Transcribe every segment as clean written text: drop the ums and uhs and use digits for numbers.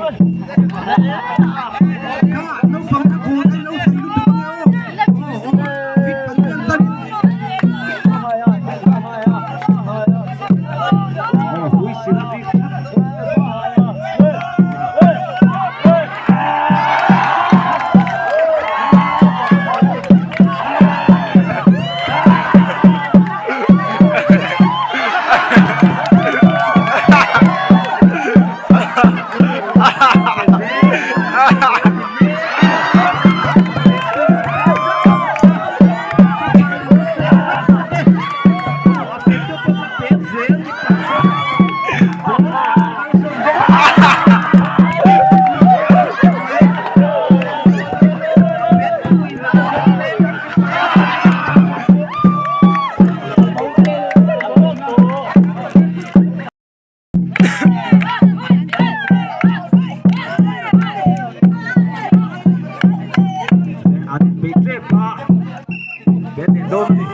Kha naupang kha khawn an lo thei lutuk ang e aw. Aw fit an pian tan. Aw huisel a bik thlap. An inbeih tep a, ben in dawn a ni.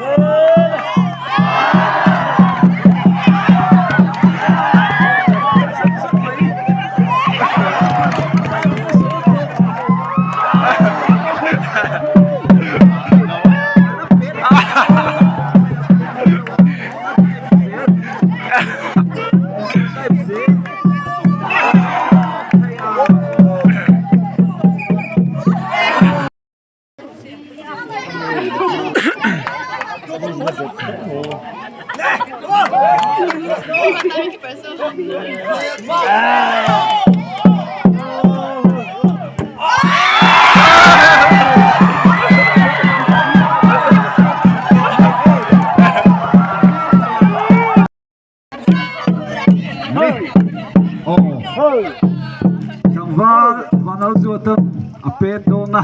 Tlangval vanal zuatan a pet dawn a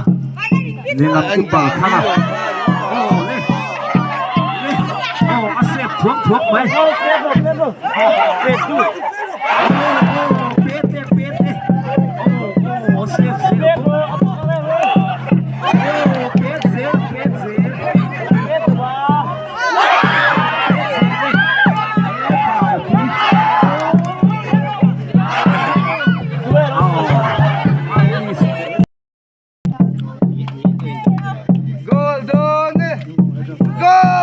lehlam chu pa khan a aw le le aw a sep thuak thuak mai aw pet e pet e aw aw sep zel bawk aw pet zel pet zel. Goal dawn e! Goal!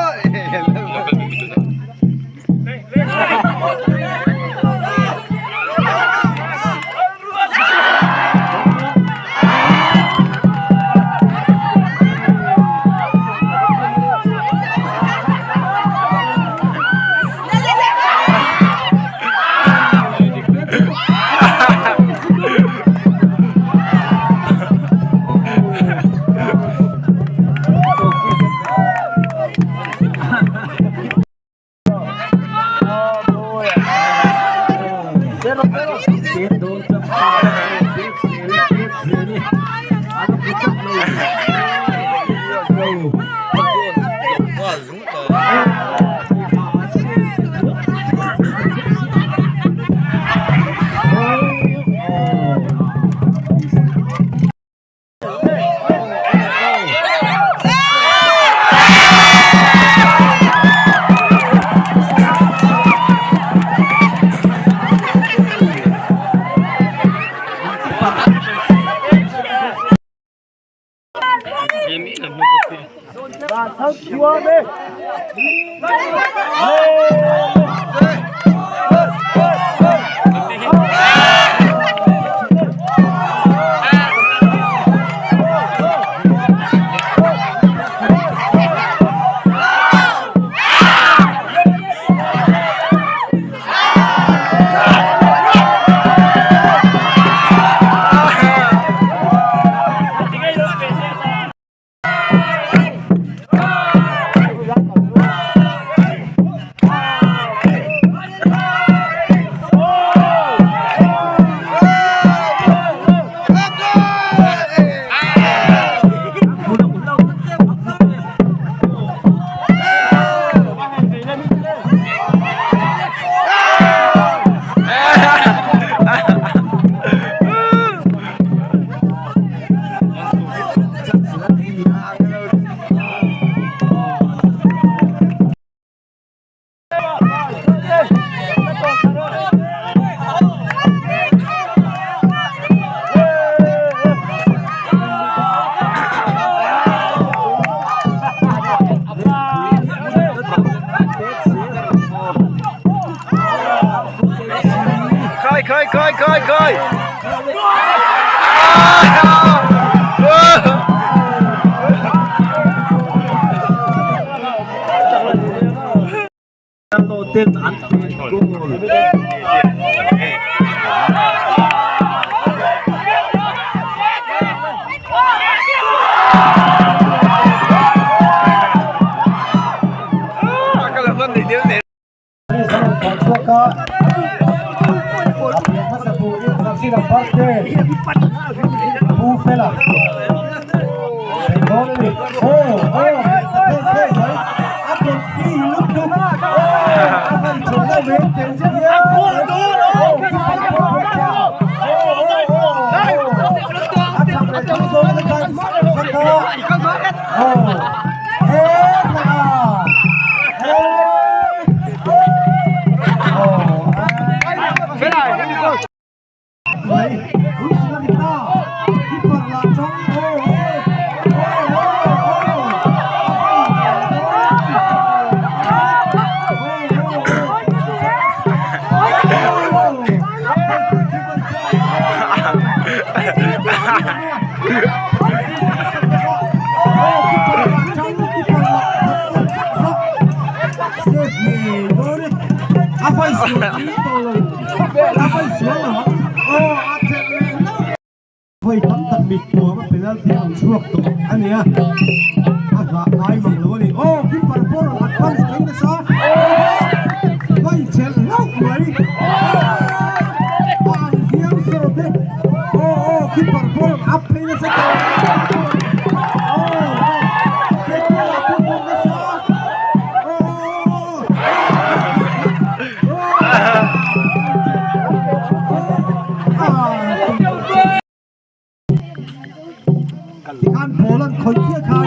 khai khai khai Ten an pet goal. Vawi tam tak mit tuam a penalty a rawn chhuak tawh a ni a, a hlah ngai mang lo a ni. Aw keeper pawh rawn advance phei nasa vawi chelh hlauh mai a an hiam sawt e. Aw aw keeper pawh rawn up phei nasa tawh aw aw petrol a pawh pawh nasa aw aw Tikhan ball an khawih chiah khan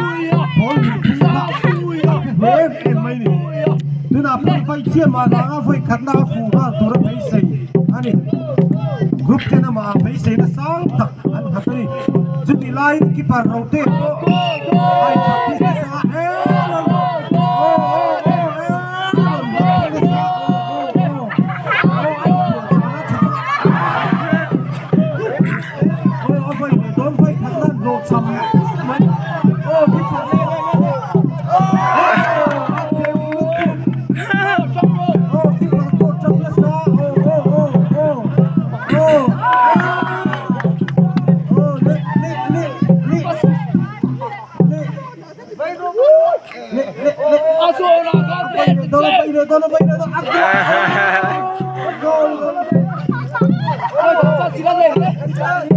ball min phung kha a phu hle em em mai ni. Tunah pawh vawi chiah mah vanga vawi khatna a fuh nghal tur a beisei a ni. Group ten amah ah beiseina sang tak an nghat a ni. Chutih laiin keeper Rote pawh a inpractice nasa a, Aaron! Aw aw aw Aaron! Nasa aw aw aw a inpuahchah a tha